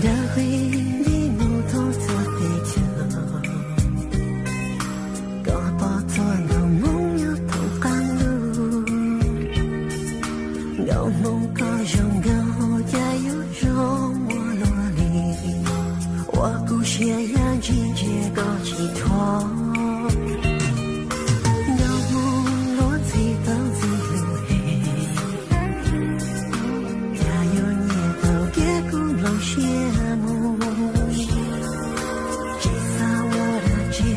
Dawb qis nti mus thoob txhua teb chaws, koj pom txhua ntu mus nyob thoob qab ntuj. Nkauj Hmoob koj zoo nkauj cas yuav zoo ua luaj li, ua kuv siab ya ntsia ntsia koj tsis thuam. Nkauj Hmoob luag ntxhi tau ntxhi lus, cas yuav nyiam tau kev kuv nplooj siab mus. Tsis xav ua dab tsi,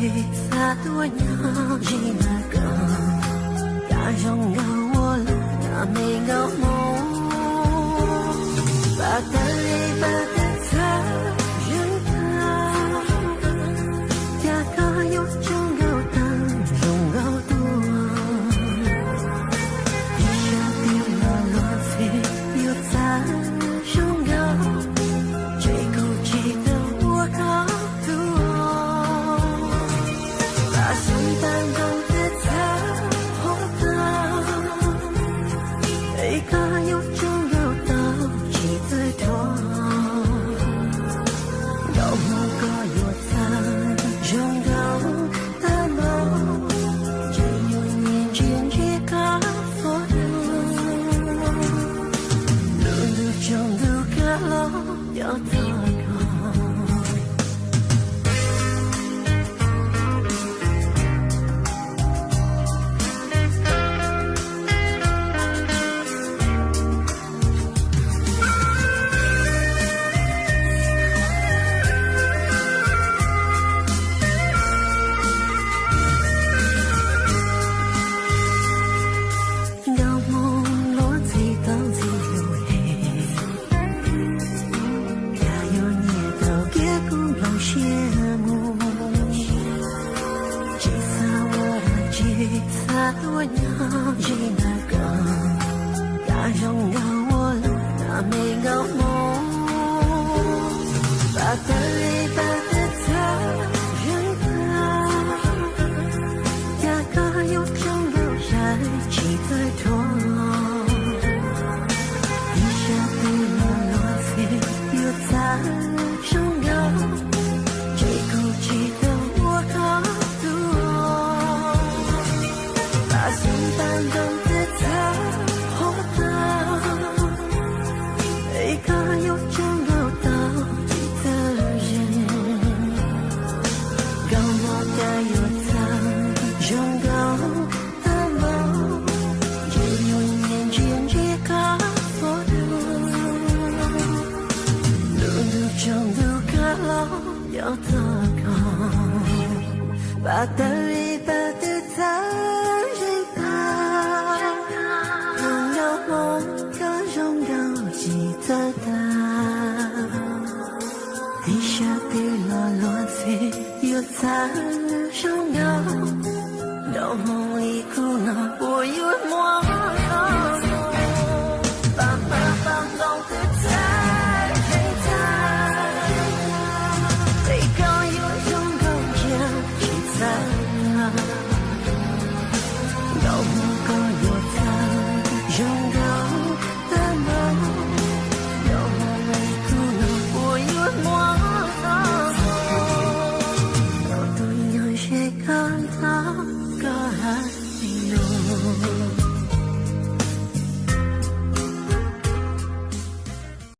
xav tuaj nyob ze ntawm koj, cas zoo nkauj ua luaj na me nkauj Hmoob. Pab tawb li pab tawb txhawb zeeg tag, cas koj yuav tsaug nkauj tawg zoo nkauj tuaj. Ib sab twg los luag ntxhi yuav txawj zoo nkauj, ces kuv tsis tau ua koj tuag. Pab xeeb tag nrho tawb txhawb qhov tag, es koj yuav tsaug nkauj tau tsis txawj thuam. Nkauj Hmoob koj yuav txawj zoo nkauj tag npaum, ces yuav nyiam ntsia ntsia koj txhua hnub. Lub ntuj tsaus ntuj kav los coj txog koj. Nkauj Hmoob luag ntxhi tau ntxhi lus, cas yuav nyiam tau kev kuv nplooj siab mus. Tsis xav ua dab tsi, xav tuaj nyob ze ntawm koj, cas zoo nkauj ua luaj na me nkauj Hmoob. Pab tawb li pab tawb txhawb zeeg tag, cas koj yuav tsaug nkauj tawg tsis txawj thuam. Ib sab twg los luag ntxhi yuav txawj zoo nkauj, ces kuv tsis tau ua koj tuag. Pab xeeb tag nrho tawb txhawb qhov tag, es koj yuav tsaug nkauj tau tsis txawj zeeg. Nkauj Hmoob cas yuav txawj zoo nkauj tag npaum, ces yuav nyiam ntsia ntsia koj txhua hnub. Lub ntuj tsaus ntuj kav los coj txog koj, pab tawb li pab tawb txhawb zeeg tag, nkauj Hmoob koj zoo nkauj tsis txawj tag. Ib sab twg los luag ntxhi yuav txawj zoo nkauj, nkauj Hmoob li kuv no puas yuav muaj.